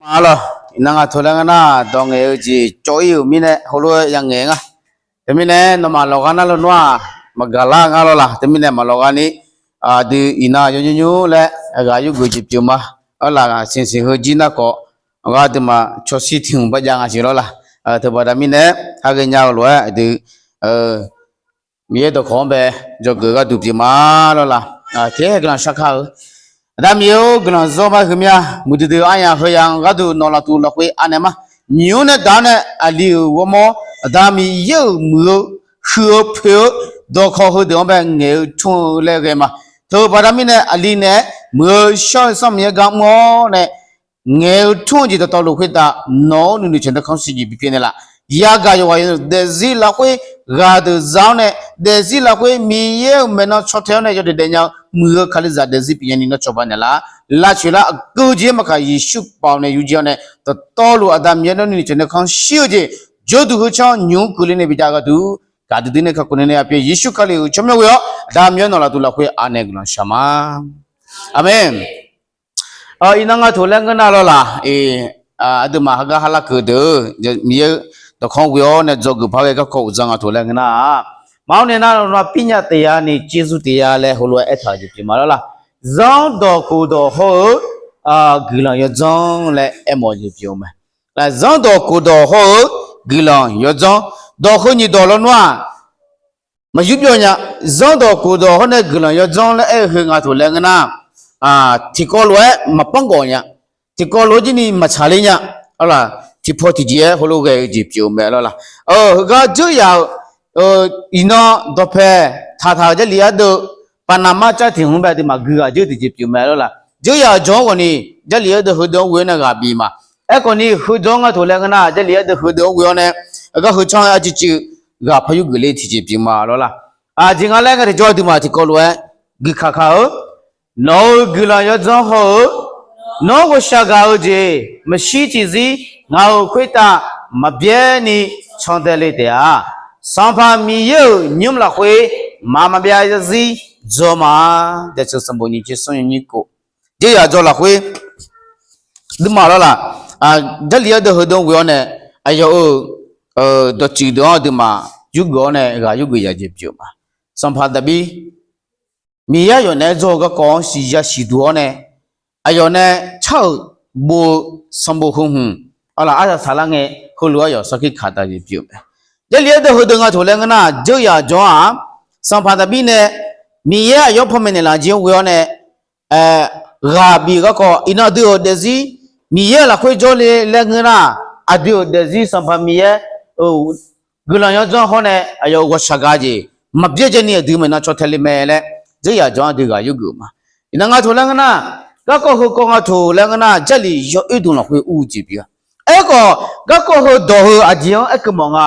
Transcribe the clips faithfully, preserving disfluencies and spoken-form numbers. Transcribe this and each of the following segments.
Arlawq, iqnan nga taq laer ngeur nar, dawq ngaeq-eu jeq cawv-ir-euq mirnae heulof-aer ya ngaeq nga. Teumirnae nawmaf lawqghaq nar lawnmr-aq, maqgaq lar nga lawr laq. Teumirnae maqlawqghaq ni, aqdui iqnan yawnymr nymr laer ghaq yurgeuf jeq pyeuf ma. Arlaq, siqsiq heu jir nar khawf, aqduimaf cawshir tiq hmq barjav nga siq lawr laq. Teubaqda mirnae, haghae nya-eu lof-aer aqdui Miqyaer dawqkawq-anr bae dzawgeuf gharduq pyeuf ma lawr laq. Tiqhaer guiqlanq shar kar-eu, Aqda Miqyaer-or, guiqlanq zawr ma heumya muiqdui dui aryamq heuyamq gharduq nawq laftuq lafkhoer anaeq ma. Nymq-mr nae daq-awr nae aqli-euq ghawrmawr, Aqda Miqyaer-euq muiq-eu, huiq-eu poeq-eu, dawqkawq heudeuq-anr bae ngaeq-eu tmr-eu laer ghae ma. Teubaqda mirnae aqli naeq-aer muiq-eu shawr-eu Sanr Miqyaer gar mr-awr nae ngaeq-eu tmr-eu jeq dawqtawvluf khoertav nawq-anr nuinoeq tsanq nae kanr siq jeq bipyeuf naeqlaf. Yagaq yawqghaq yawqneuq daefzir lafkhoer ghaq deuq za-awr nae, daefzir lafkhoer Miqyaer-euq maeqnan caw tae-awr nae yawdaef daefnya-eu muiq-eu Kalizaq daefzir pyeufnya ni nawr cawba naeqlaf. Lavcoeq lar aqgeu jeq-aer maqkaq Yeqsur baoq nae yur jir-awr nae, dawqtawvluf Aqda Miqyaer nawr nuinoeq tsanq nae kanr shir-eu jeq jawrduq heu canr nymq-mr keuvle nae bijav gharduq gaqdui dui nae kakhof nae nae aqpyeuf Yeqsur Kali-euq tsawrmyanr ghoe-awr Aqda Miqyaer nawq laftuq lafkhoer anaeq guiqlanq shaq ma. Aqmeq. Iqnan nga taq laer ngeur nar lawr laq. Aqduimaf hagar harlar keuv deuq Miqyaer dawqkawq-anr ghoe-awr nae dzawgeuf paq ghae garkawv uqdzan nga taq laer ngeur nar-aq, maqawr nae nar lawr nar pirnya taef ya ni jeqzur taef ya laer heulof-aer aertaq-euq jeq pyeuf ma lawr laq. Zanrdawq khofdawq hawr-eu guiqlanq yawdzanr laer aermawf-eu jeq pyeuf-eu mae. Zanrdawq khofdawq hawr-eu guiqlanq yawdzanr, dawq heu nyiq dawq lawnmr-aq, maqyur byawv nya. Zanrdawq khofdawq hawr nae guiqlanq yawdzanr laer aer-eu heu nga taq laer ngeur nar, tiqkawv lof-aer maqpanr gawf nya. Tiqkawv lof-aer jir ni maqtsaq ler nya. Arlaq, tiqpaw tiqjeq-aer heulof ghae-eu jeq pyeuf-eu mae lawr laq. Heugar dzeur yaf-euq iqnan dawqpae taqtaq-euq Jarlif ardeuv, paqnaq mar car tiq hmq bae aqduimaf guiqghaq dzeur tiqjeq pyeuf mae lawr laq. Dzeur yaf-euq jawr-anr ghawqni Jarlif ardeuv heudeuq-anr ghoe-awr nae ghaq bif ma. Aerkhawf ni heudeuq-anr nga taq laer ngeur nar, Jarlif ardeuv heudeuq-anr ghoe-awr nae, aqgar heu canr-aer arcuiv cuiv ghaq par yurgeuf ler tiqjeq pyeuf ma lawr laq. Aqjeq nga laer ngae tiqjawr aqduimaf tiqkawv lof-aer guiqkaq kaq-eu, nawq-euq guiqlanq yawdzanr hawr-eu, nawr ghawqshaq gaq-eu jeq maqshir tiqzir ngaq-euq khoertav maqbyaer ni cantae le taef-a. Sanqpaq Miqyaer-euq nymr lafkhoer maqmaqbyav zarzir dzaw ma. Daeftseuq sanqbof nyiq tser smr nyiq kov, dzeur yaf dzaw lafkhoer duima lawr laq. Jarlif ardeuv heudeuq-anr ghoe-awr nae, aqyawf-euq dawqtsuif deuq-anr aqduimaf yurgeuf-awr nae ghaq yurgeuf yaf jeq pyeuf ma. Sanqpaq Daqbir Miqyaer aqyawf naeq-aer jawr-eu garkawv-anr siqya siqduq-awr nae, aqyawf nae car-euq bov-eu sanqbof heu hmq, arlaq aryaq saqlar ngae, heulof-aer aqyawf sarkir kaq taq jeq pyeuf-eu mae. Jarlif ardeuv heudeuq nga taq laer ngeur nar, dzeur yaf jawr-aq, Sanqpaq Daqbir nae Miqyaer aqyawf-anr panmaeq naeqlaf jeq-anr ghoe-awr nae, ghaq bif-eu garkawv iqnan aqdui-euq daefzir Miqyaer-euq lafkhoer jawrle laer ngeur nar, aqdui-euq daefzir Sanqpaq Miqyaer-euq guiqlanq yawdzanr hawr nae aqyawf-euq ghawqshaq gaq jeq maqbyaer jaev ni aqdui maeqnan caw tae le mae laer, dzeur yaf jawr-anr aqdui ghaq yurgeuf ma. Iqnan nga taq laer ngeur nar, garkawv heu kawv nga taq laer ngeur nar, Jarlif yawoer dmq lafkhoer ur-eu jeq pyeuf-a. Aerkhawf garkawv heu dawq heu aqjeq-anr aerkeuv mawf nga.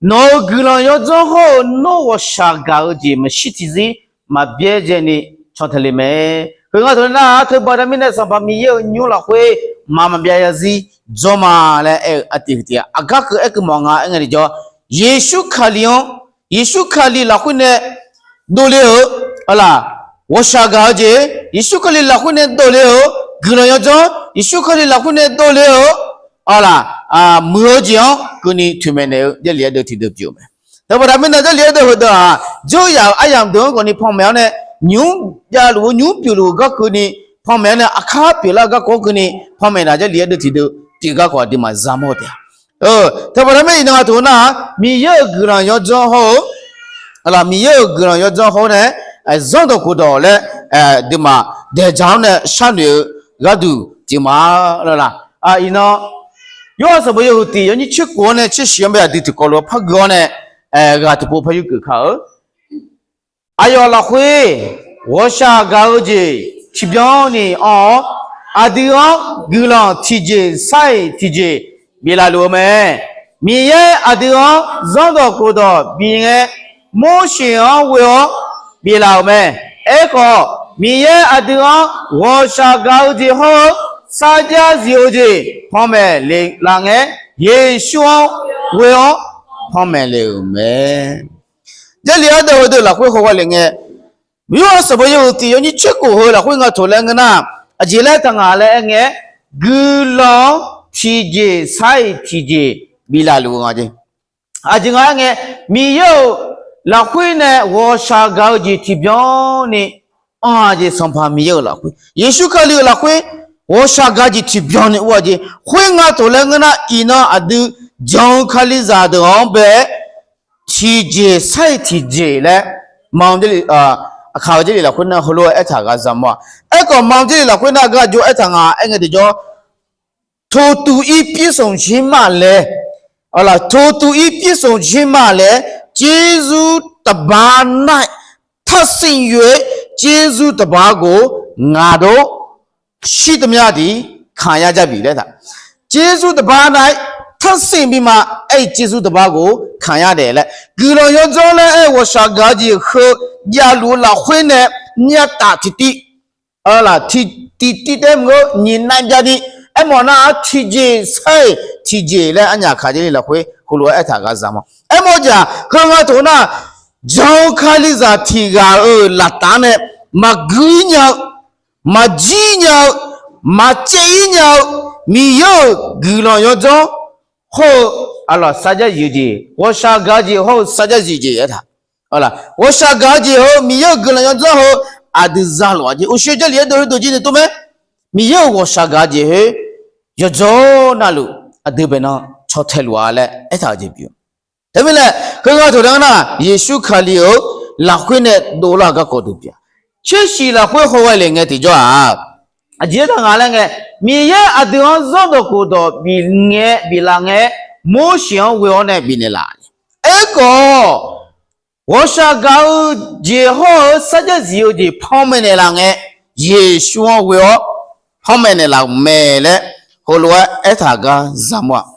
Nawq-euq guiqlanq yawdzanr hawr-eu nawr ghawqshaq gaq-eu jeq maqshir tiqzir maqbyaer jaev ni caw tae le mae. Heu nga taq laer nar, teubaqda mirnae Sanqpaq Miqyaer-euq nymr lafkhoer maqmaqbyav zarzir dzawr ma laer aer-eu artiv tiv-a. Aqgar keuv aerkeuv mawf nga aer ngae tiqjawr, Yeqsur Kali-anr, Yeqsur Kali lafkhoer nae dovle-eu, arlaq, ghawqshaq gaq-eu jeq Yeqsur Kali lafkhoer nae dovle-eu, guiqlanq yawdzanr Yeqsur Kali lafkhoer nae dovle-eu, arlaq, muiq-eu jeq-anr keuvni toeqmaeq naeq-eu Jarlif ardeuv tiqdeuv pyeuf-eu mae. Teubaqda mirnae Jarlif ardeuv heudeuq-aq, dzeur yaf-euq aryamq deuq-anr ghawqni panmaeq-awr nae, nymr javluf-eu nymr pyeufluf-eu gar keuvni panmaeq-awr nae, aqkar pyeuflar-eu garkawv-anr keuvni panmaeq taq Jarlif ardeuv tiqdeuv pyeuf garkawv aqduimaf zar mawr taef-a. Teubaqda mirnae iqnan nga taq nar-aq, Miqyaer-euq guiqlanq yawdzanr hawr-eu, arlaq, Miqyaer-euq guiqlanq yawdzanr hawr-eu nae, zanrdawq khofdawq laer, aqduimaf daeqdzaq-anr nae sharnoeq-eu gharduq pyeuf ma lawr laq. Iqnan Yorhaq sanqbof yawhuiq tiq yawnyir tser khof-anr nae tser shiq-anr bae aqdui tiqkawv lof-aer par gui-awr nae, ghaq tiqpov par yurgeuf kar-eu. Aqyawf lafkhoer ghawqshaq gaq-eu jeq tiqbyan ni anr-awr, aqdui-anr guiqlanq tiqjeq sar-iq tiqjeq biflaf luf-eu mae. Miqyaer aqdui-anr zanrdawq khofdawq bif ngae, Morseq-anr ghoe-awr biflaf-euq mae. Aerkhawf, Miqyaer aqdui-anr ghawqshaq gaq-eu jeq hawr-eu sarjax zif-eu jeq panmaeq le laf ngae, Yeqsur-anr ghoe-awr panmaeq le-euq mae. Jarlif ardeuv heudeuq lafkhoer hawghae le ngae, Yorhaq sanqbof yawhuiq tiq yawnyir tser khof heu lafkhoer nga taq laer ngeur nar, aqjeq laer taq ngaq laer aer ngae, guiqlanq-anr tiqjeq sar-iq tiqjeq biflaf luf-eu nga jeq. Aqjeq nga aer ngae, Miqyaer-euq lafkhoer nae ghawqshaq gaq-eu jeq tiqbyan ni anr-a jeq. Sanqpaq Miqyaer-euq lafkhoer, Yeqsur Kali-euq lafkhoer ghawqshaq gaq jeq tiqbyan ni ur-a jeq. Khoerngae taq laer ngeur nar, iqnan aqdui jan-eu Kalizaq deuq-anr bae-aer tiqjeq sar-iq tiqjeq laer, Aqkaq-eu Jarlif lafkhoer nar heulof-aer aertaq ghaq zaqmawr-aq. Aerkhawf, Aqkaq-eu Jarlif lafkhoer nar gar jov aertaq nga aer ngae tiqjawr, ถูกต้อง ที่เหมาะสม laer, ถูกต้อง ที่เหมาะสม laer, ကျေးဇူးတပါး၌ ထပ်ဆင့်၍ ကျေးဇူးတပါးကို ငါတို့ ရှိသမျှသည် ခံရကြပြီ laer taq. ကျေးဇူးတပါး၌ ထပ်ဆင့်ပြီးမှ အဲဒီကျေးဇူးတပါးကို ခံရတယ် laer. Guiqlanq yawdzanr laer aer-eu ghawqshaq gaq-eu jeq heu javluf-eu lafkhoer nae myavtaf tiqtiv, tiqtiv taef maqngeur, nyiqnav byav ni, aermawf nar-aq tiqjeq sar-iq tiqjeq laer arnyaf Aqkaq Jarlif lafkhoer heulof-aer aertaq ghaq zaqmawr. Aermawf-eu jeq-aq, heu nga taq nar, jan-eu Kalizaq tiq ghaq-euq laftav nae maqgui-ir nya-eu, maqjir nya-eu, maqcaev-ir nya-eu, Miqyaer-euq guiqlanq yawdzanr hawr-eu, aqlawq sarjax zif-eu jeq, ghawqshaq gaq-eu jeq hawr-eu sarjax zif jeq aertaq. Ghawqshaq gaq-eu jeq heu Miqyaer-euq guiqlanq yawdzanr heu aqdui zaluf-a jeq. Uqshoe Jarlif-aer dovle dovjir ni tov mae. Miqyaer-euq ghawqshaq gaq-eu jeq heu yawdzanr navluf aqdui baenan caw tae luf-a laer aertaq-eu jeq pyeuf. Teumirnae, heu nga taq laer ngeur nar, Yeqsur Kali-euq lafkhoer nae dovlar-euq garkawv deuq pyeuf-a. Tsersiq lafkhoer hawghae le ngae tiqjawr-aq, aqjeq aertaq nga laer ngae, Miqyaer aqdui-anr zanrdawq khofdawq bif ngae, biflaf ngae, Morseq-anr ghoe-awr nae bifnaeq laf. Aerkhawf, ghawqshaq gaq-eu jeq hawr-eu sarjax zif-eu jeq panmaeq naeqlaf ngae, Yeqsur-anr ghoe-awr panmaeq naeqlaf-euq mae laer heulof-aer aertaq gar zaqmawr-aq.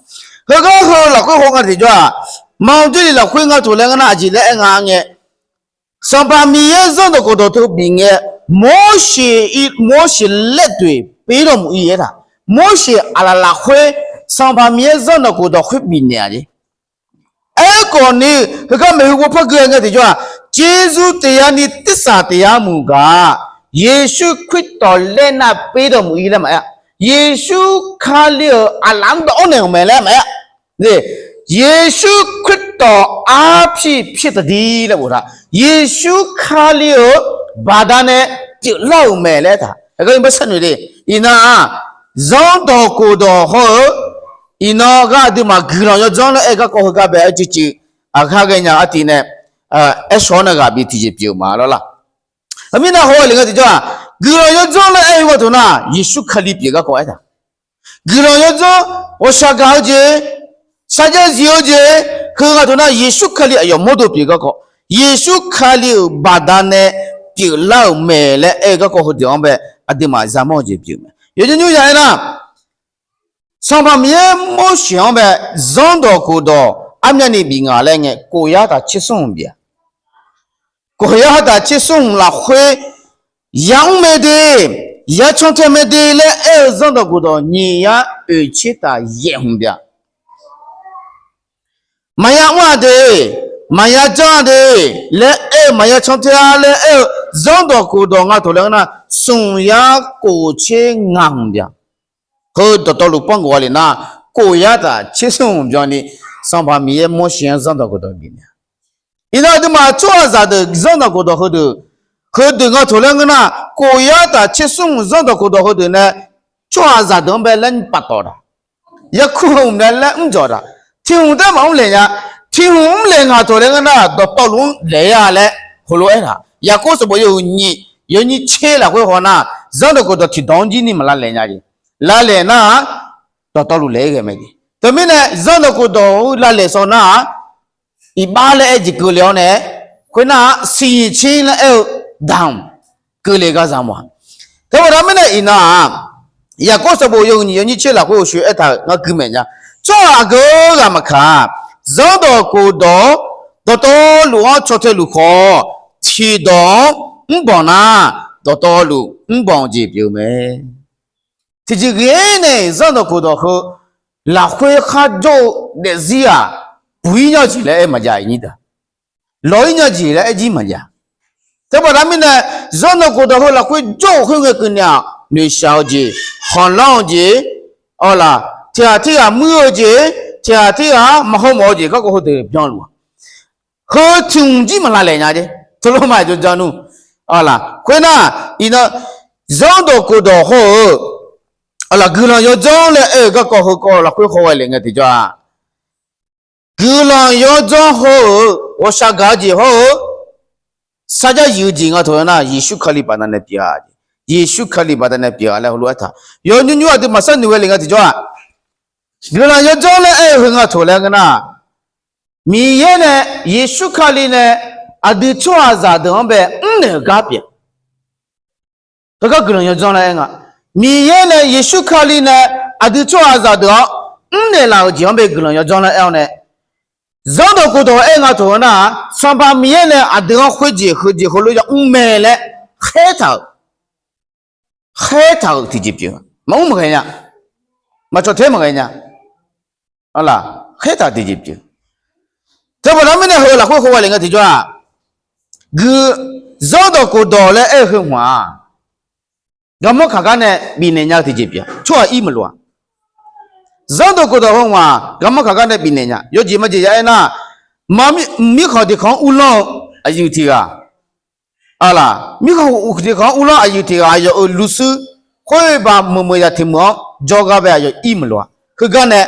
Heugar heu lafkhoer haw nga tiqjawr-aq, Aqkaq-eu Jarlif lafkhoer nga taq laer ngeur nar aqjeq laer aer nga ngae, Sanqpaq Miqyaer zanrdawq khofdawq teu bif ngae, Morseq, Morseq laer dzoeq pyeuf-ir dawq mq-ir aertaq. Morseq aqlaf lafkhoer Sanqpaq Miqyaer zanrdawq khofdawq khoer bifnaeq-a jeq. Aerkhawf ni, heugar maeqhu paw par gui-aer ngae tiqjawr-aq, ကျေးဇူးတရားနှင့် သစ္စာတရားမူကား Yeqsur Khristawf laer nar pyeuf-ir dawq mq-ir laer maqaer-a. Yeqsur Kali-euq aqlaf-anr dawv-awr naeq-euq mae laer maqaer-a. Yeqsur Khristawf arpir pir taqdir laer boftaq. Yeqsur Kali-euq baqdanae pyeuflar-euq mae laer taq. Aqgar iqbax sharnoeq de. Iqnan-aq, zanrdawq khofdawq hawr-eu, iqnan gar aqduimaf guiqlanq yawdzanr laer aer-eu garkawv heugar bae-aer cuivcuiv, aqkar ghaenya artiv nae, aershawr-awr nae ghaq bi tiqjeq pyeuf-eu ma lawr la. Heumirnae haw-eu le ngae tiqjawr-aq, guiqlanq yawdzanr laer aer-eu gharduq nar, Yeqsur Kali pyeuf garkawv aertaq. Guiqlanq yawdzanr, ghawqshaq gaq-eu jeq, sarjax zif-eu jeq, heu gharduq nar Yeqsur Kali aqyawf mawrdo pyeuf garkawv, Yeqsur Kali-euq baqdanae pyeuflar-euq mae laer aer-eu garkawv heudeuq-anr bae aqduimaf zaqmawr-eu jeq pyeuf mae. Yawqjeq nymr ya aernar, Sanqpaq Miqyaer Morseq-anr bae zanrdawq khofdawq armyavni bif nga laer ngae, khof yar taq tser smr hmq bif-a. Khof yar taq tser smr hmq lafkhoer, yamr mae de, yacantae mae de laer aer-eu zanrdawq khofdawq nyiq yar oeq tser taq yaef hmq bif-a. Maqya mr-a de, maqya janr-a de laer aer-eu, maqya cantae-a laer aer-eu zanrdawq khofdawq nga taq laer nar, smq yar khof tser ngaq hmq bif-a. Heu dawqtawvluf panr ghof-a le nar, khof yar taq tser smr hmq byan ni, Sanqpaq Miqyaer Morseq-anr zanrdawq khofdawq bif naeq-a. Iqnan aqduimaf tsawrhaqzaq deuq zanrdawq khofdawq heudeuq, heudeuq nga taq laer ngeur nar, khof yar taq tser smr hmq zanrdawq khofdawq heudeuq nae, tsawrhaqzaq deuq-anr bae laer paftawf taq. Yarkur heu hmq nae laer mrjawq taq. Tiq hmq taef maqmr laeq nya. Tiq hmq mr laeq nga taq laer ngeur nar, dawqtawvluf-anr laeq-a laer heulof-aer taq. Yaqkov sanqbof yawhuiq nyiq, yawnyir tser lafkhoer haw nar, zanrdawq khofdawq tiqdawq-anr jir ni maq lavlaeq nya jeq. Lavlaeq nar-aq, dawqtawvluf laeq-aer ghae mae jeq. Teumirnae zanrdawq khofdawq-eu lavlaeq sawr nar-aq, iqbax laer aer jeq keuvle-awr nae, khoernar-aq, siqnyiq tser laer aer-eu damq keuvle gar zaqmawr-a. Teubaqda mirnae iqnan-aq, Yaqkov sanqbof yawhuiq nyiq yawnyir tser lafkhoer uqshoe aertaq-euq ngar gui maeq nya. Tsawrhaq geu-eu ghaq maqkaq, zanrdawq khofdawq-anr dawqtawvluf-anr caw tae luf khawf, tiqdawq-anr mrbanq nar, dawqtawvluf mrbanq-eu jeq pyeuf-eu mae. Tiqjeq ghae-aer nae zanrdawq khofdawq heu lafkhoer kharjawr-eu daefzir-aq, buq-ir nya jeq laer aer maqjav-a. Lawq-ir nya jeq laer aer jir maqjav. Teubaqda mirnae, zanrdawq khofdawq heu lafkhoer jawr-euq khoerngae keuvni-aq, noeqshaq-eu jeq, khanqlanr-eu jeq, Awqlaf, tiqghaq tirghaq muir-eu jeq, tiqghaq tirghaq maqhaw mawf-eu jeq garkawv heudeuq byanluf-a. Heu tiq hmq jir maqlavlaeq nya jeq. Teulof ma jawrjan nmr. Awqlaf, khoernar, iqnan zanrdawq khofdawq hawr-eu, awqlaf, guiqlanq yawdzanr laer aer-eu garkawv heukawv lafkhoer haw ghae le ngae tiqjawr-aq, guiqlanq yawdzanr hawr-eu, ghawqshaq gaq-eu jeq hawr-eu, sarjax yuif-eu jeq nga taq-eu nar, Yeqsur Kali baqdanae pyeuf-a. Yeqsur Kali baqdanae pyeuf-a laer heulof-aer taq. Yawnymr nymr aqduimaf sharnoeq ghae le ngae tiqjawr-aq, guiqlanq yawdzanr laer aer-eu heu nga taq laer ngeur nar, Miqyaer nae, Yeqsur Kali nae aqdui tsawrhaqzaq deuq-anr bae mrnaeq-euq gar pyeuf. Heugar guiqlanq yawdzanr laer aer nga. Miqyaer nae Yeqsur Kali nae aqdui tsawrhaqzaq deuq-anr mrnaeq laf-euq jeq-anr bae guiqlanq yawdzanr laer aer-awr nae, zanrdawq khofdawq aer nga taq-eu nar-aq, Sanqpaq Miqyaer nae aqdui-anr khoerjeq heujeq heulof yamr mae laer khaertaq-euq, khaertaq-euq tiqjeq pyeuf. Maqmr maqghae nya. Maqcawq ter maqghae nya. Arlaq, khaertaq tiqjeq pyeuf. Teubaqda mirnae heu lafkhoer haw ghae le ngae tiqjawr-aq, guiq, zanrdawq khofdawq laer aer-eu heu hmq-aq, garmanr kaq gar nae bifnaeq nya-eu tiqjeq pyeuf. Tsawrhaq ir maqloq-a. Zanrdawq khofdawq heu hmq-aq, garmanr kaq gar nae bifnaeq nya. Yawjeq majeq ya aer nar, ma, mirkhanq tiqkhanq-anr uvlanr-eu aqyuif tiq ghaq, arlaq, mirkhanq tiqkhanq-anr uvlanr aqyuif tiq ghaq aqyawf-euq luvshuir khoer baq meuq meuq yaq tiq meuq-anr jawrgar bae aqyawf ir maqloq-a. Heugar nae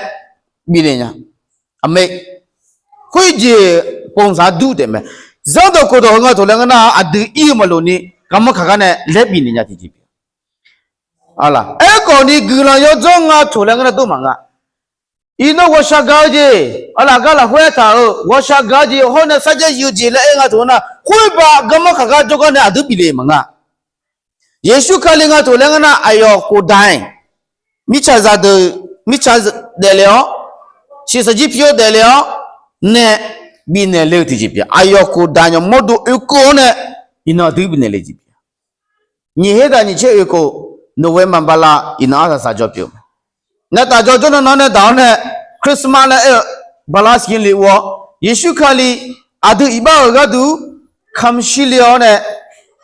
bifnaeq nya. Aqmeq. Khoerjeq ponzaq dur taef mae. Zanrdawq khofdawq heu nga taq laer ngeur nar-aq, aqdui ir-eu maqloq ni garmanr kaq gar nae laer bifnaeq nya tiqjeq pyeuf. Arlaq, aerkhawf ni guiqlanq yawdzanr nga taq laer ngeur nar dur maqnga. Iqnan ghawqshaq gaq-eu jeq, arlaq, gar lafkhoer aertaq-euq ghawqshaq gaq-eu jeq hawr nae sarjax yuif-eu jeq laer aer nga taq-eu nar, khoer baq garmanr kaq gar jawrgar nae aqdui bif le maqnga. Yeqsur Kali nga taq laer ngeur nar, aqyawf khofdaq-aer mirtsaq zaqdeuq, mirtsaq daefle-awr, shiqshaq jir pi-awr daefle-awr nae bifnaeq le-eu tiqjeq pyeuf. Aqyawf khofdaq aqyawf mawrdo oekeuv-awr nae iqnan aqdui bifnaeq le jeq pyeuf. Nyiq her daq nyiq tser oekeuv, November bala iqnan arsaq saq jawr pyeuf-eu mae. Nae taf jawr jawr nan nan nae daq-awr nae, Christmas laer aer-eu bala siqle ur-awr, Yeqsur Kali aqdui iqbax-euq gharduq kamq shir le-awr nae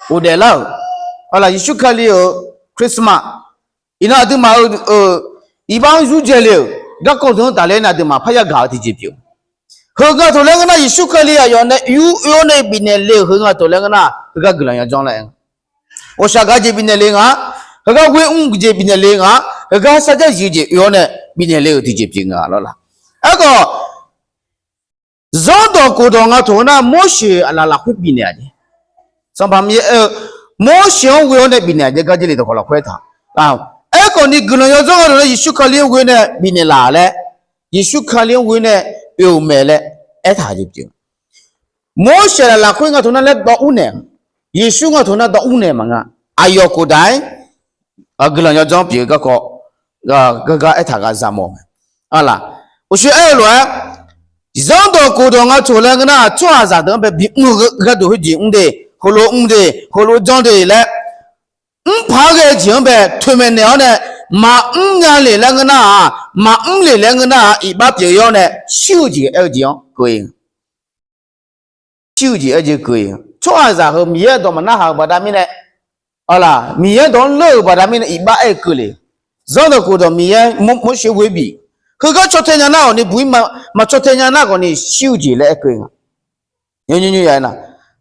ghofdaef lar-euq, arlaq, Yeqsur Kali-euq Christmas iqnan aqduimaf-euq iqbax-anr yurdzae le-euq garkawv deuq-anr tafler nae aqduimaf parya gaq-eu tiqjeq pyeuf. Heu nga taq laer ngeur nar, Yeqsur Kali aqyawf nae yur oe-awr nae bifnaeq le-euq heu nga taq laer ngeur nar, heugar guiqlanq yawdzanr laer aer nga. Ghawqshaq gaq jeq bifnaeq le nga. Heugar ghoer mr jeq bifnaeq le nga. Heugar sarjax yuif jeq oe-awr nae bifnaeq le-euq tiqjeq pyeuf nga lawr la. Aerkhawf, zanrdawq khofdawq nga taq-eu nar, Morseq aqlaf lafkhoer bifnaeq-a jeq. Sanqpaq Miqyaer aer-eu, Morseq-anr ghoe-awr nae bifnaeq-a jeq gar jir le dawqkawq lafkhoer aertaq. Aerkhawf ni guiqlanq yawdzanr nga taq-eu nar, Yeqsur Kali-anr ghoe nae bifnaeq laf laer, Yeqsur Kali-anr ghoe nae oe-euq mae laer aertaq jeq pyeuf. Morseq aqlaf lafkhoer nga taq-eu nar laer dawv ur naeq, Yeqsur nga taq-eu nar dawv ur naeq maqnga. Aqyawf khofdaq-aer guiqlanq yawdzanr pyeuf-eu garkawv gar gar aertaq ghaq zaqmawf mae. Arlaq, uqshoe aer-eu lof-aer, zanrdawq khofdawq nga taq laer ngeur nar, tsawrhaqzaq deuq-anr bae bimr-eu gharduq khoerjeq mr de, heulof mr de, heulof janr de laer mrpaq-aer ghae-eu jeq-anr bae toeqmaeq naeq-awr nae, maqmr nya le laer ngeur nar-aq, maqmr le laer ngeur nar-aq, iqbax pyeuf-awr nae shir-eu jeq aer-eu jeq-anr keuv-ir shir-eu jeq aer jeq keuv-ir. Tsawrhaqzaq heu Miqyaer-euq dawq maqnarhaq-euq baqda mirnae, arlaq, Miqyaer dawq-anr leur-euq baqda mirnae iqbax aer-eu keuv le. Zanrdawq khofdawq Miqyaer Mor- Morseq ghoe bif. Heugar caw tae nya nar khawf ni buq-ir ma, maqcaw tae nya nar khawf ni shir-eu jeq laer aer keuv-ir nga. Nymr nymr nymr ya-aer nar,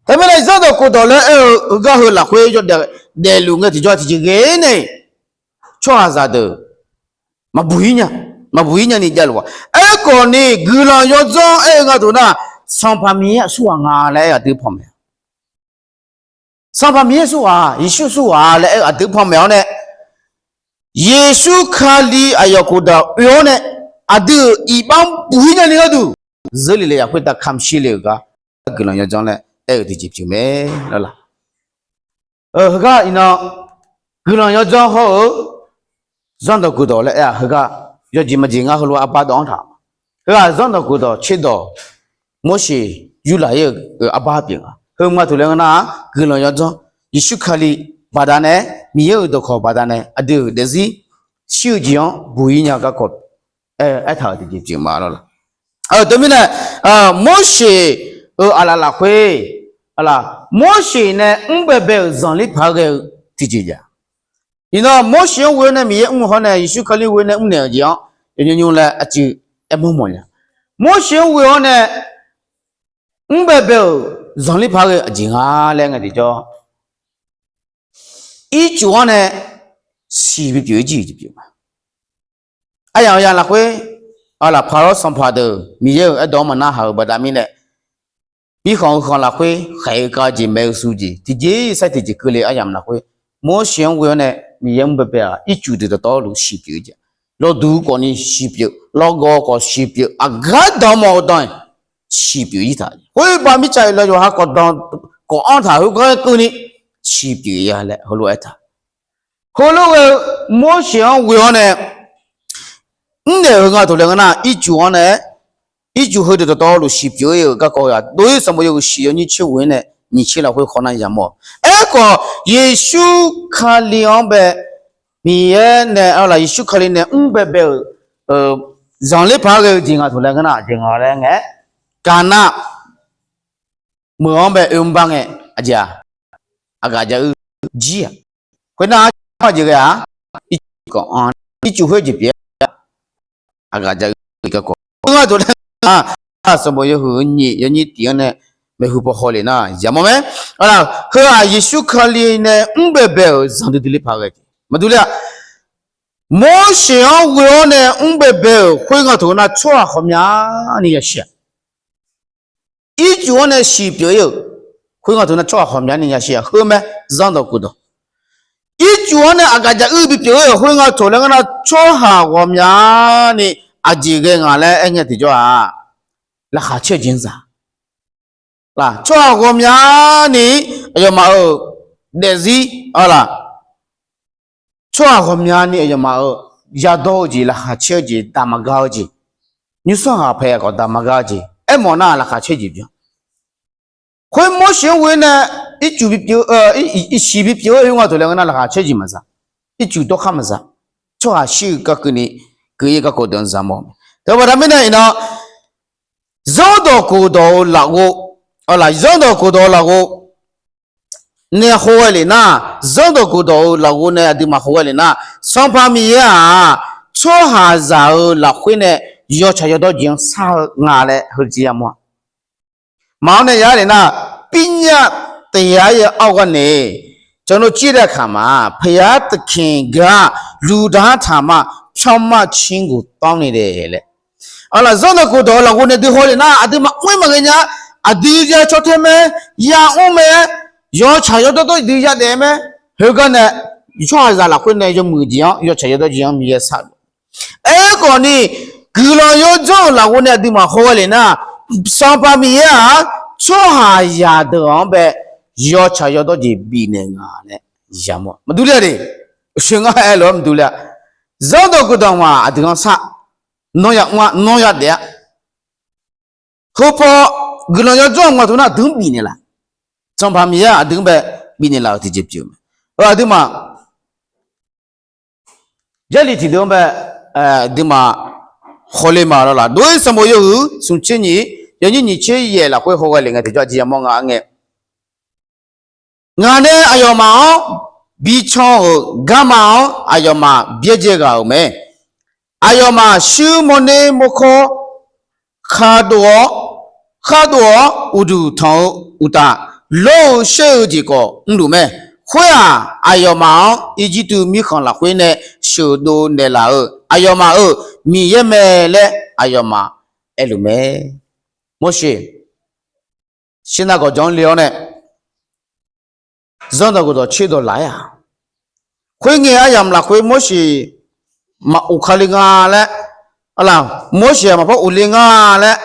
teumirnae zanrdawq khofdawq laer aer-eu heugar heu lafkhoer yawdaef daefluf ngae tiqjawr tiqjeq ghae-ir nae, tsawrhaqzaq deuq maqbuq-ir nya, maqbuq-ir nyani javluf-a. Aerkhawf ni guiqlanq yawdzanr aer-eu nga taq-eu nar, Sanqpaq Miqyaer aqsurghaq nga laer aer-eu aqdui panmaeq. Sanqpaq Miqyaer aqsurghaq, Yeqsur aqsurghaq laer aer-eu aqdui panmaeq-awr nae, Yeqsur Kali aqyawf khofdawq oe-awr nae, aqdui-euq iqbax-anr buq-ir nyani gharduq, zeurle le yaq khoertav kamq shir le-euq gar, guiqlanq yawdzanr laer aer-eu tiqjeq pyeuf mae lawr la. Heugar iqnan guiqlanq yawdzanr hawr-eu zanrdawq khofdawq laer aer-a heugar, yawjeq maqjeq ngar heulof-aer arbar dawq-anr taq. Heughaq zanrdawq khofdawq tserdawq Morseq yurlaf-ir-eu arbar pyeuf nga. Heu nga taq laer ngeur nar-aq, guiqlanq yawdzanr Yeqsur Kali baqdanae, Miqyaer-euq dawqkawq baqdanae aqdui-euq daefzir shir-eu jeq-anr buq-ir nya garkawv aertaq-euq tiqjeq pyeuf ma lawr la. Teumirnae, Morseq-euq aqlaf lafkhoer, Morseq nae mrbae bae-euq zanqler paq-aer ghae-eu tiqjeq jav. Iqnan Morseq-anr ghoe-awr nae Miqyaer mr-eu hawr nae Yeqsur Kali ghoe nae mrnaeq-euq jeq-anr yawqnymr nymr laer aqcuiv aermawr mawf nya. Morseq-anr ghoe-awr nae mrbaebae-euq zanqler paq-aer ghae-eu aqjeq nga laer ngae tiqjawr, ircuf-anr nae siq bipyeuf-ir jeq jeq pyeuf ma. Aryamq yamq lafkhoer, aqlaf paq-awr sanqpaq deuq Miqyaer-euq aerdawq-anr maqnarhaq-euq baqda mirnae, mirkhanq-eu khanq lafkhoer khaeq-eu kav jeq maeq-eu su jeq tiqjeq sair tiqjeq keuvle aryamq lafkhoer, Morseq-anr ghoe-awr nae Miqyaer mrbaebae-aq ircuf deuq dawqtawvluf siq pyeuf-ir jeq, lawduq khawfni siq pyeuf, lawgawv khawf siq pyeuf, aqgaq dawq mawf-eu dawq-iq siq pyeuf-ir taq. Khoerbav mirtsaq-euq lawqyawq ha khawf dan khawf anr taq khoergar keuvni siq pyeuf-ir-a laer heulof-aer taq. Heulof ghae-eu Morseq-anr ghoe-awr nae mrnaeq-euq heu nga taq laer ngeur nar, ircuf-anr nae ircuf heudeuq dawqtawvluf siq pyeuf-ir-euq garkawv-aq, Doq-ir sanqbof yawhuiq shiq yawnyir tser ghoe-ir nae nyiq tser lafkhoer khawf nar yamawr-a. Aerkhawf Yeqsur Kali-anr bae, Miqyaer nae, aqlaf Yeqsur Kali nae mrbaebae-euq zanqler paq-aer ghae-eu jeq nga taq laer ngeur nar, aqjeq nga laer ngae, gaqnav meuq-anr bae oermr bar ngae, aqjeq-aq, aqgaf ja uir jir-aq. Khoernar, aqjeq ghae-aq, ircuf khoer jeq pyeuf-aer aqgaf ja uir garkawv. Khoerngae taq laer ngeur nar, sanqbof yawhuiq nyiq yawnyir tiq-anr nae maeqhu paw hawle nar yamawr mae. Heu-aq Yeqsur Kali nae mrbaebae-euq zanqdui dui ler paq-aer ghae jeq maqdur ler-a. Morseq-anr ghoe-awr nae mrbaebae-euq khoerngae taq nar tsawrhaq ghawqmyani yashir-aq. Ircuf-anr nae siq pyeuf-ir-euq khoerngae taq nar tsawrhaq ghawqmyani yashir-aq. Heu mae, zanrdawq kofdawq. Ircuf-anr nae aqgaf ja uir bipyeuf-ir-euq khoerngae taq laer ngeur nar, tsawrhaq ghawqmyani aqjeq ghae nga laer aer ngae tiqjawr-aq, laqkhaq caer-eu jeq-anr za. Tsawrhaq ghawqmyani aqyawfmaf-euq daefzir, aqlaf tsawrhaq ghawqmyani aqyawfmaf-euq yadawr-eu jeq, laqkhaq caer-eu jeq, daq maqga-eu jeq, nymrsanr ghaq pae khawf daq maqga-eu jeq aermawf nar laqkhaq caer jeq byan. Khoer Morseq-anr ghoe nae ircuf bipyeuf, siq bipyeuf-eu khoerngae taq laer ngeur nar laqkhaq caer jeq maqza, ircuf dawrkhar maqza, tsawrhaq shir-eu gar keuvni keuv-ir garkawv deuq-anr za mawr. Teubaqda mirnae iqnan zanrdawq kofdawq-eu lafghof, aqlaf zanrdawq kofdawq-eu lafghof nae hawghae lef nar, zanrdawq kofdawq-eu lafghof nae aqduimaf hawghae lef nar, Sanqpaq Miqyaer-aq, tsawrhaqzaq-euq lafkhoer nae yawtsaq yawdawr jeq-anr shar-eu nga laer heujeq yamawr-a. Maqanr nae yar lef nar, pirnya taef-aer ya-awr gharnae, ကျွန်တော်ကြည့်တဲ့အခါမှာ ဘုရားသခင်က လူသားထံမှာ ဖြောင့်မတ်ခြင်းကို တောင်းနေတယ် laer. Aqlaf zanrdawq kofdawq-eu lafghof nae dui haw lef nar, aqduimaf mr-ir maqghae nya, aqdui ya caw tae mae, ya mr mae, yawtsaq yawdawr dawr dui yadaef mae. Heugar nae tsawrhaqzaq lafkhoer nae yawmuiq jeq-anr, yawtsaq yawdawr jeq-anr Miqyaer shar-eu. Aerkhawfni, guiqlanq yawdzanr-euq lafghof nae aqduimaf hawghae lef nar, Sanqpaq Miqyaer-aq, tsawrhaqzaq deuq-anr bae yawtsaq yawdawr jeq bifnaeq nga laer yamawr-a. Maqdur ler-a de. Sheuq ngar aer lof-aer maqdur ler-a. Zanrdawq kofdawq ma aqdui-anr shar, nawr ya mr-a, nawr ya daef-a. Heupaw guiqlanq yawdzanr-eu ma taq nar aqdui-anr bifnaeq laf. Sanqpaq Miqyaer aqdui-anr bae bifnaeq laf-euq tiqjeq pyeuf-eu mae. Aqduimaf Jarlif tiqdeuv-anr bae, aqduimaf hawle ma lawr laf. Doq-ir sanqbof yawhuiq smq tser nyiq, yawnyir nyiq tser yaef lafkhoer hawghae lef ngae tiqjawr aqjeq yamawr nga aer ngae, ngaq nae aqyawfmaf-anr bican-euq garma-anr aqyawfmaf byaerdzae ghaq-euq mae. Aqyawfmaf shuir mawrner mawrkawr khardov-awr, khardov-awr uqduq tanq-eu uqtaf, lawr-eu shaer-eu jeq khawf mrluf mae. Khoer-aq, aqyawfmaf-anr Irjirtuv mirkhanq lafkhoer nae sheuqdov naeqlaf-euq aqyawfmaf-euq Miqyaer mae laer aqyawfmaf aerluf mae. Morseq shirnav gawqjawq-anr le-awr nae zanrdawq gawqdawq tserdawq laf-aer-aq, khoerngae aryamq lafkhoer Morseq maqof kali nga laer, aqlaf Morseq-aq maqpar ofle nga laer,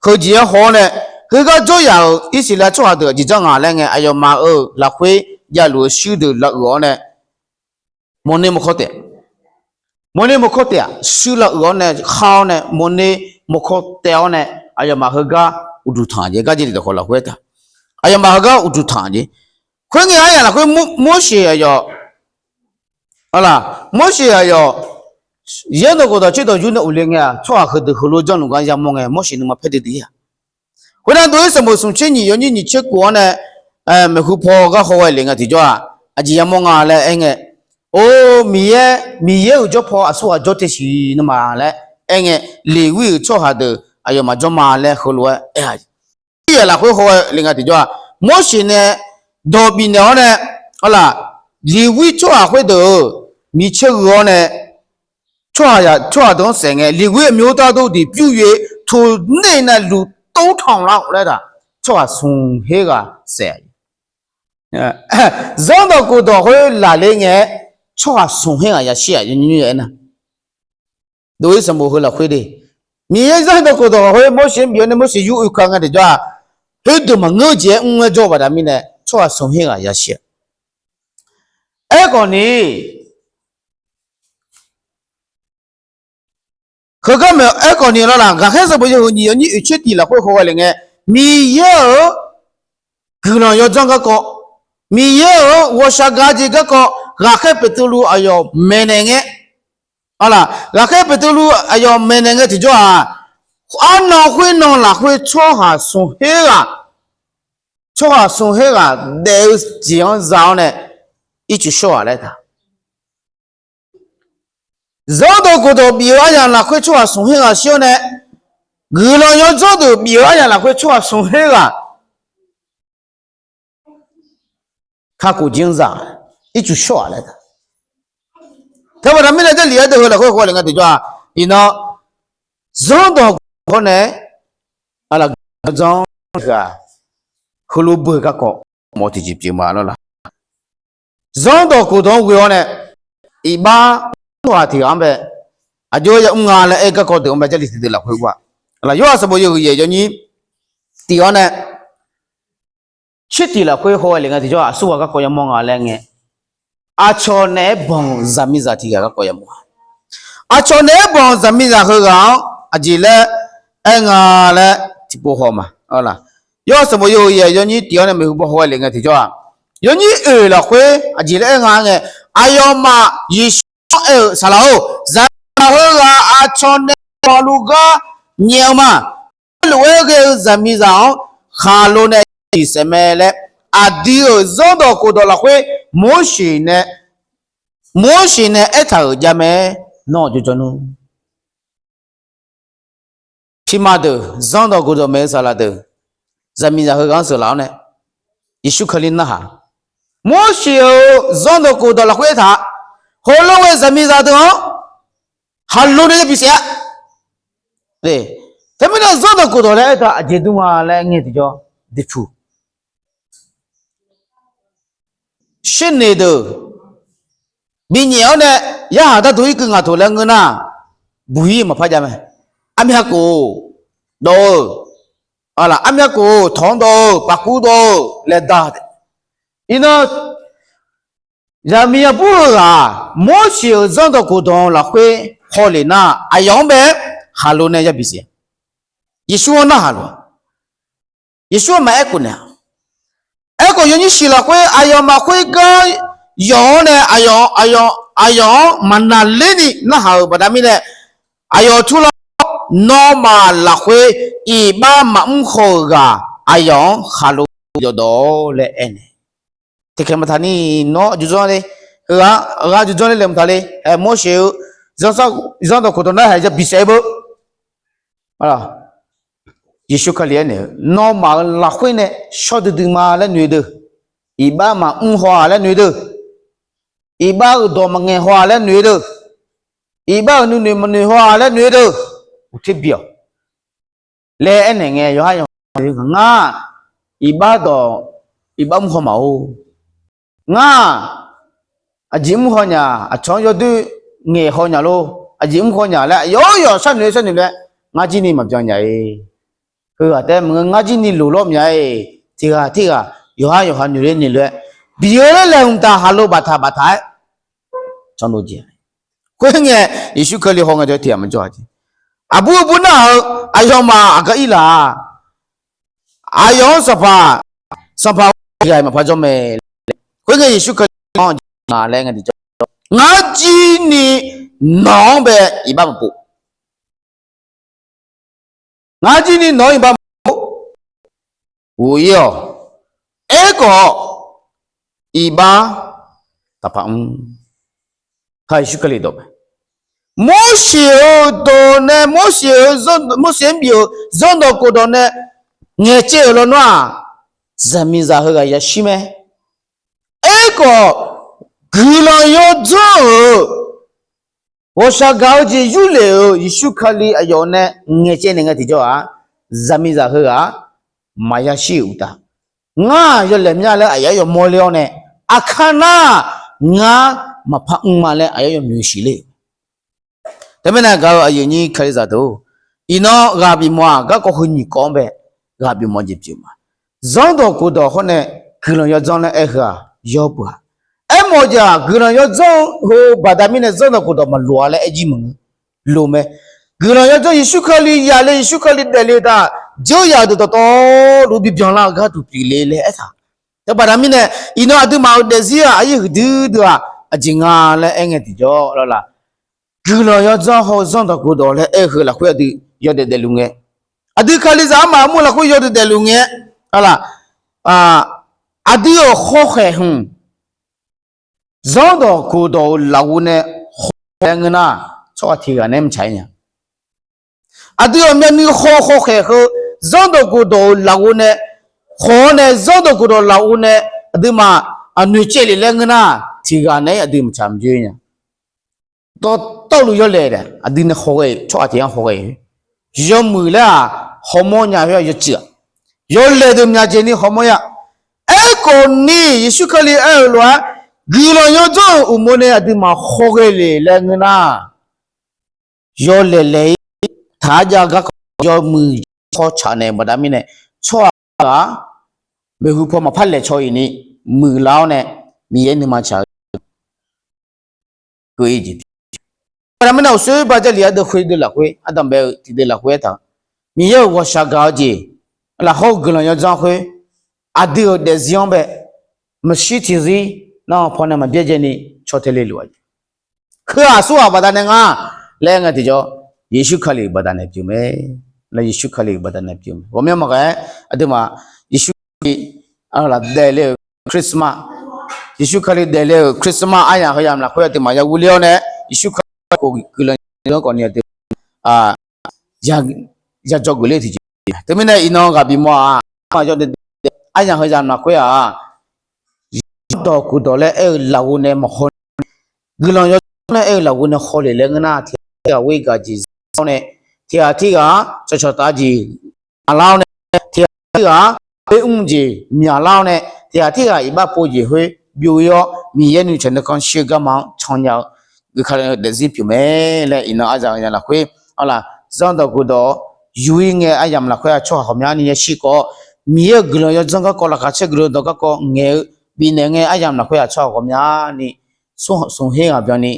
heujeq-anr haw-awr nae, heugar jawryaq-euq Irsaqleqlav tsawrhaq deuq jeq janr nga laer ngae, aqyawfmaf-euq lafkhoer javluf-eu shuir deuq lavuiq-awr nae, mawrner mawrkawr taef, mawrner mawrkawr taef-aq, shuir lavuiq-awr nae khar-awr nae mawrner mawrkawr taev-awr nae, aqyawfmaf heugar uqduq tanq jeq, gar jeq dawqkhawq lafkhoer taq, aqyawfmaf heugar uqduq tanq jeq. Khoerngae aryamq lafkhoer Morseq aqyawf, aqlaf Morseq aqyawf zanrdawq gawqdawq tserdawq yur nae ofle ngae-aq, tsawrhaq heudeuq heulof janrluf gar yamawr ngae, Morseq nuima paer duidui-ir-aq. Khoernar, doq-ir sanqbof smq tser nyiq yawnyir nyiq tser kof-anr nae maeqhu paw gar hawghae lef ngae tiqjawr-aq, aqjeq yamawr nga laer aer ngae, Or, Miqyaer, Miqyaer-euq jawrpaw aqsurghaq jawr te siq nawmaf laer aerngae, Leqwir-euq tsawrhaq deuq aqyawfmaf jawr ma laer heulof-aer aer-a. Yaq lafkhoer haw-aer le nga tiqjawr-aq, Morseq nae dawq bifnaeq-awr nae, arlaq, Leqwir tsawrhaq khoerdeuq-euq micaer gheu-awr nae, tsawrhaq deuq-anr saef ngae, Leqwir aqmyawr tardov diq pyur yoe, toqner nae luq tov tanq lar-awq laer taq, tsawrhaq smq her ghaq saef-a. Zanrdawq khofdawq khoer lafle ngae-aer, tsawrhaq smq her ghaq yashir-aq, yawnyir aernar, dov-ir sanqbof heu lafkhoer de. Miqyaer zanrdawq khofdawq khoer Morseq-anr bif-awr nae Morseq yur oeka ngae tiqjawr-aq, khoerdeuq maqngeur jeq-aer mr-aer jawr-eu baqda mirnae, tsawrhaq smq her ghaq yashir-a. Aerkhawf ni, heugar maeq-aer khawf ni lawrlaq, Ghaqkhaer sanqbof yawhuiq nyiq yawnyir oeq tser tiq lafkhoer haw ghae le ngae, Miqyaer-euq guiqlanq yawdzanr garkawv, Miqyaer-euq ghawqshaq gaq jeq garkawv, Ghaqkhaer Beqtuvluv aqyawf maeqnaeq ngae, arlaq, Ghaqkhaer Beqtuvluv aqyawf maeqnaeq ngae tiqjawr-aq, arnan khoernan lafkhoer tsawrhaq smq her ghaq, tsawrhaq smq her ghaq daef-eu jeq-anr za-awr nae, ircuf shawr-aq laer taq. Zanrdawq khofdawq bif-eu aryamq lafkhoer tsawrhaq smq her ghaq shir-awr nae, guiqlanq yawdzanr deuq bif-eu aryamq lafkhoer tsawrhaq smq her ghaq kakhof jir-anr za, ircuf shawr-aq laer taq. Teubaqda mirnae Jarlif-aer deuq heu lafkhoer haw le nga tiqjawr-aq, iqnan zanrdawq khofdawq hawr nae, arlaq, guiqlanq yawdzanr ghaq heulof beu-eu garkawv mawf tiqjeq pyeuf ma lawrlaq. Zanrdawq khofdawq-anr ghoe-awr nae, iqbax mr-eu ghaq tiq ghaq-anr bae, aqjox-aer yamr nga laer aer garkawv deuq-anr bae Jarlif tiqdeuq lafkhoer ghov-a. Arlaq, Yorhaq sanqbof yawhuiq yaeq yawnyir tiq-awr nae tser tiq lafkhoer haw-aer le nga tiqjawr-aq, aqsurghaq garkawv yamawr nga laer ngae, aqcawq naeq-aer banq-euq zaqmiqzaq tiq ghaq garkawv yamawr-a. Aqcawq naeq-aer banq-euq zaqmiqzaq heughaq-anr aqjeq laer aer nga laer tiqpov haw ma. Arlaq, Yorhaq sanqbof yawhuiq yaeq yawnyir tiq-awr nae maeqhu baw haw-aer le nga tiqjawr-aq, yawnyir oeq lafkhoer aqjeq laer aer nga ngae, aqyawfmaf Yeqsur-anr aer-euq, Saqlaq-or, zaqmiqzaq heughaq aqcawq naeq-aer banqluf gar nyaef-eu ma. Lof-aer ghae-eu zaqmiqzaq-anr khaqlo nae yabi saef mae laer, aqdui-euq zanrdawq khofdawq lafkhoer Morseq nae, Morseq nae aertaq-euq javmae. Nawr-aq jawrjawr nmr. Tiqma deuq, zanrdawq khofdawq maeq-eu saqlaq deuq, zaqmiqzaq heughaq-anr sheuqlaf-awr nae, Yeqsur Kali narhaq, Morseq-euq zanrdawq khofdawq lafkhoer aertaq-a, heulof-aer zaqmiqzaq deuq-anr khaqlo nae yabi saef-a. Teumirnae zanrdawq khofdawq laer aertaq aqjeq dur nga laer ngae tiqjawr, deqpuq shernoeq deuq binyaef-awr nae, yarhaq darduq irkeuv ngaq toq laer ngeur nar, buq-ir maqpar jav mae. Armyav khof dawv-eu, armyav khof tawq-anr dawv-eu, paqkur dawv-eu laer dar taef. Iqnan, zaqmiqzaq bur-eu ghaq, Morseq-euq zanrdawq khofdawq lafkhoer hawlef nar, aqyawf-anr bae-aer khaqlo nae yabi saef. Yeqsur-anr narhaq lof-a. Yeqsur-anr maqaer khof naeq-a. Aerkhawf yawnyir shiq lafkhoer aqyawfmaf khoergar yawf-anr nae, aqyawf, aqyawf-anr maqnaqlerni narhaq-euq baqda mirnae, aqyawf turlar-awr, nawmaf lafkhoer iqbax maqmr haw-euq ghaq aqyawf-anr khaqlo yawdawq-awr laer aernaeq. Tiqkhaeq maqtaq ni, nawr aqjox janr le, heughaq aqjox janr le laeqhmq taq le. Aer, Morseq-eu zanrdawq khofdawq nar haiq yabi saef-aer beu. Yeqsur Kali aernaeq-eu, nawmaf-euq lafkhoer nae shawr duidui ma laer noeq deuq, iqbax maqmr haw-aq laer noeq deuq, iqbax-euq dawq maqngaeq haw-aq laer noeq deuq, iqbax-euq nuinoeq maqnoeq haw-aq laer noeq deuq, uqter bi-awq laer aernaeq ngae, yawqhar yawqha ngar iqbax dawq iqbax mr haw maq-or. Ngar aqjeq mr haw nya, aqcawq-anr yawdoer ngaeq haw nya lor, aqjeq mr haw nya laer yawq yawq sharnoeq sharnoeq laer ngar jir ni maqbyan nya-e. Heughaq taef maqngeur, ngar jir ni loq lawr mya-e. Tiq ghaq tirghaq yawqhar yawqha noeq ler noeq lof-aer bi-eu laer laeqhmq taq haqlo baftaq baftaq-aer canlov jeq. Khoerngae, Yeqsur Kali haw ngae jawr tiq ghaq maqjawr-a jeq. Aqbur aqbur nar-eu aqyawfmaf aqgar irlaf-a. Aqyawf-anr sanqpaq, sanqpaq ghaq maqpar jawr mae. Khoerngae Yeqsur Kali-anr jeq nga laer ngae tiqjawr, ngar jir ni nawq-anr bae iqbax maqpov. Ngar jir ni nawq-anr iqbax maqpov. Ghof-ir-awq. Aerkhawf, iqbax taqpaq mr. Kali Yeqsur Kali dawq mae. Morseq-euq dawq nae, Morseq-euq, Morseq-anr bif-euq zanrdawq khofdawq nae ngaeqcaev-euq lawnmr-aq, zaqmiqzaq heughaq yashir mae. Aerkhawf, guiqlanq yawdzanr-euq ghawqshaq gaq-eu jeq yurlef-euq Yeqsur Kali aqyawf nae ngaeqcaev naeq ngae tiqjawr-aq, zaqmiqzaq heughaq maqya shir-euq uqtaf, ngar yawlaeq mya laer aqyawf yawmawr ler-awr nae, aqkar nar ngar maqpar mr ma laer aqyawf yawmuiq siqler-euq. Teumirnae gaq-eu aqyuif nyir Kalizaq deuq-or, iqnan ghaq bifmawf-aq, garkawv heu nyiq kawv-anr bae ghaq bifmawf jeq pyeuf ma. Zanrdawq khofdawq hawr nae guiqlanq yawdzanr laer aer-eu heu-aq, yawr beu-aq. Aermawf-eu jeq-aq, guiqlanq yawdzanr heu baqda mirnae zanrdawq khofdawq maqloq-a laer aer jir maqngeur. Loq mae. Guiqlanq yawdzanr Yeqsur Kali yaf le, Yeqsur Kali daefle-eu taq, dzeur yaf-eu deuq dawqtawvluf bibyan lar-eu gharduq pyeufle laer aertaq. Teubaqda mirnae, iqnan aqduimaf-euq daefzir-aq, aqyuif huiqdui dui-aq, aqjeq nga laer aer ngae tiqjawr lawrlaf. Guiqlanq yawdzanr haw-eu zanrdawq khofdawq laer aer-eu heu lafkhoer aqdui yawdaef daefluf ngae, aqdui Kalizaq armaf armur lafkhoer yawdaef daefluf ngae, a, aqdui-euq hawkhaeq hmq zanrdawq khofdawq-euq lafghof nae haw-aer ngeur nar, tsawrhaq tiqghaq nae maqtsaq-ir nya. Aqdui-euq myavnuiv haw hawkhaeq heu zanrdawq khofdawq-euq lafghof nae haw-awr nae, zanrdawq khofdawq lafghof nae aqduimaf aqnoeq caev lef laer ngeur nar, tiqghaq nae-ir aqdui maqtsaq maqjoe nya. Dawqtawvluf yawlaeq-a, aqdui nae hawghae-eu tsawrhaq tiq-anr hawghae-eu, yawmuiq laer-aq hawmawr nya khoer-aq yawcuiv-aq, yawlaeq deuq myaqjeq ni hawmawr-ir-a. Aerkhawf ni Yeqsur Kali aer-euq lof-aer, guiqlanq yawdzanr-euq uqmov nae aqduimaf hawghae lef laer ngeur nar, yawlaeq laeq-ir taq-ar jav garkawv yawmuiq hawtsaq naeq baqda mirnae, tsawrhaq-aq, maeqhu paw maqpar laeqcaw-iq ni muiqlar-awr nae, Miqyaer nuima tsaq-eu keuv-ir jeq. Baqda mirnae, uqsoer ba Jarlif ardeuv khoerdeuv lafkhoer, ardanqbae-eu tiqdeuv lafkhoer aertaq-eu, Miqyaer-euq ghawqshaq gaq-eu jeq lafkhoer, guiqlanq yawdzanr khoer, aqdui-euq daefzir-anr bae, maqshir tiqzir nar-awr pawnae maqbyaerdzae ni caw tae le luf-a. Heu-aq aqsurghaq baqdanae nga laer aer ngae tiqjawr, Yeqsur Kali-euq baqdanae pyeuf mae. Nar Yeqsur Kali-euq baqdanae pyeuf mae. Ghawqmyanr maqghae-aer aqduimaf Yeqsur Kali daefle-euq Christmas, Yeqsur Kali daefle-euq Christmas aryamq heu yamq lafkhoer aqduimaf ya urler-awr nae, Yeqsur Kali khof guiqlanq yawdzanr khawf ni aqdui ya dzawgeuf ler tiqjeq. Teumirnae iqnan ghaq bifmawf-aq, aryamq heu yamq lafkhoer-aq, zanrdawq khofdawq laer aer-eu lafghof nae maqhaw, guiqlanq yawdzanr laer aer-eu lafghof nae hawlef laer ngeur nar, tiqghaq tirghaq ghoer gaq jeq zir-awr nae, tiqghaq tirghaq-anr cawqcawq taf jeq myaqlar-awr nae, tiqghaq tirghaq-anr oermr jeq myaqlar-awr nae, tiqghaq tirghaq iqbax pov jeq khoer byov-ir-awr, Miqyaer nuitsaq nuikhanr shir-eu garma-anr can nya-eu guikale-eu daefzir pyeuf mae laer iqnan aryamq heu yamq lafkhoer, arlaq, zanrdawq khofdawq yur-ir ngae aryamq lafkhoer-aq tsawrhaq ghawqmyani yashir khawf-awr, Miqyaer-euq guiqlanq yawdzanr garkawv, laqkhaq caer guiqlanq dawq garkawv ngaeq-eu bifnaeq ngae aryamq lafkhoer-aq tsawrhaq ghawqmyani smq her ghaq byanni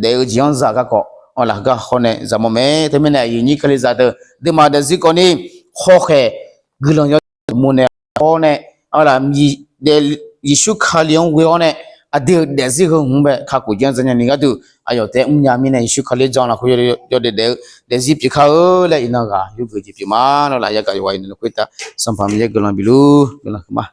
daef-eu jeq-anr za garkawv, arlaq, gar hawr nae zaqmawr mae. Teumirnae aqyuif nyir Kalizaq deuq, aqduimaf daefzir kawv ni hawkhaeq guiqlanq yawdzanr uqmov nae hawr nae, arlaq, Yeqsur Kali-anr ghoe-awr nae, aqdui-euq daefzir heu hmq bae kakhof janr dzanr nyani gharduq aqyawf taef-aer mrnya mirnae, Yeqsur Kali-anr jan lafkhoer yawdaef daef-eu daefzir pyeuf kar-eu laer iqnan ghaq yurgeuf jeq pyeuf ma. Arlaq, yagaq yawqghaq iqnan lafkhoer taf Sanqpaq Miqyaer guiqlanq bif luf guiqlanq huiqma.